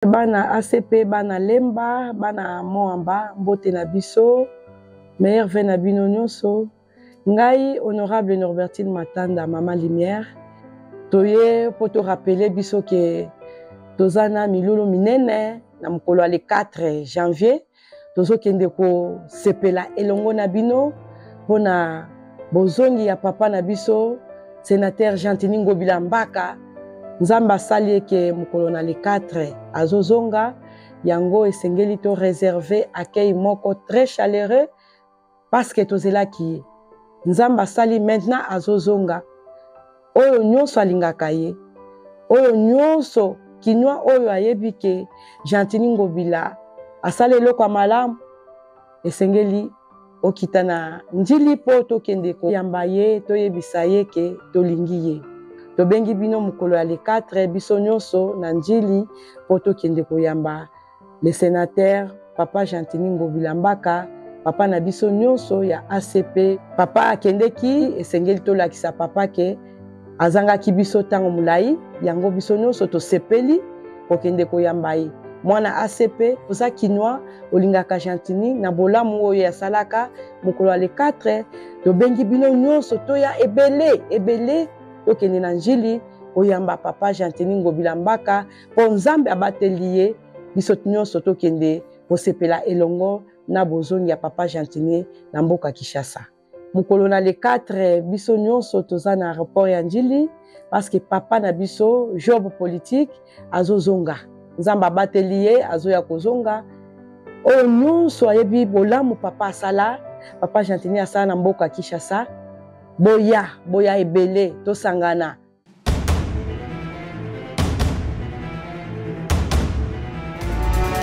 Bana ACP, bana Lemba, bana Moamba, mbote na biso, meilleur vœu na bino nyonso. Ngai honorable Norbertine Matanda, mama lumière, toye po to rappeler biso ke toza na milulu minene na mokolo ya le 4 janvier. Tozokende kosepela elongo na bino mpona bozongi ya papa na biso sénateur Gentiny Ngobila Mbaka. Nzambe asali eke mokolo na le 4 azozonga, yango esengeli to réserver accueil moko très chaleureux parce que tozelaki ye. Nzambe asali maintenant azozonga. Oyo nyonso alingaka ye, oyo nyonso kinwa oyo ayebi ke Gentiny Ngobila asali eloko ya malamu, esengeli okita na Ndjili mpo tokende koyamba ye, toyebisa ye ke tolingi ye. Tobengi bino mokolo ya le 4 biso nyonso na Ndjili mpo tokende koyamba le sénateur papa Gentiny Ngobila Mbaka, papa na biso nyonso ya ACP. Papa akendeki, esengeli tolakisa papa ke azangaki biso ntango molai, yango biso nyonso tosepeli kokende koyamba ye. Mwana ACP, oza kinois, olingaka Gentiny na bolamu oyo asalaka mokolo ya le 4, tobengi bino nyonso toya ebele ebele tokende na Ndjili koyamba papa Gentiny Ngobila Mbaka mpo Nzambe abateli ye. Biso nyonso tokende kosepela elongo na bozongi ya papa Gentiny na mboka Kinshasa. Mokolo na le 4 biso nyonso toza na aéroport ya Ndjili parce que papa na biso Job politique azozonga. Nzambe abateli ye, azoya kozonga. Oyo nyonso ayebi bolamu papa asala, papa Gentiny asala na mboka Kinshasa. Boya, boya ebele, tosangana.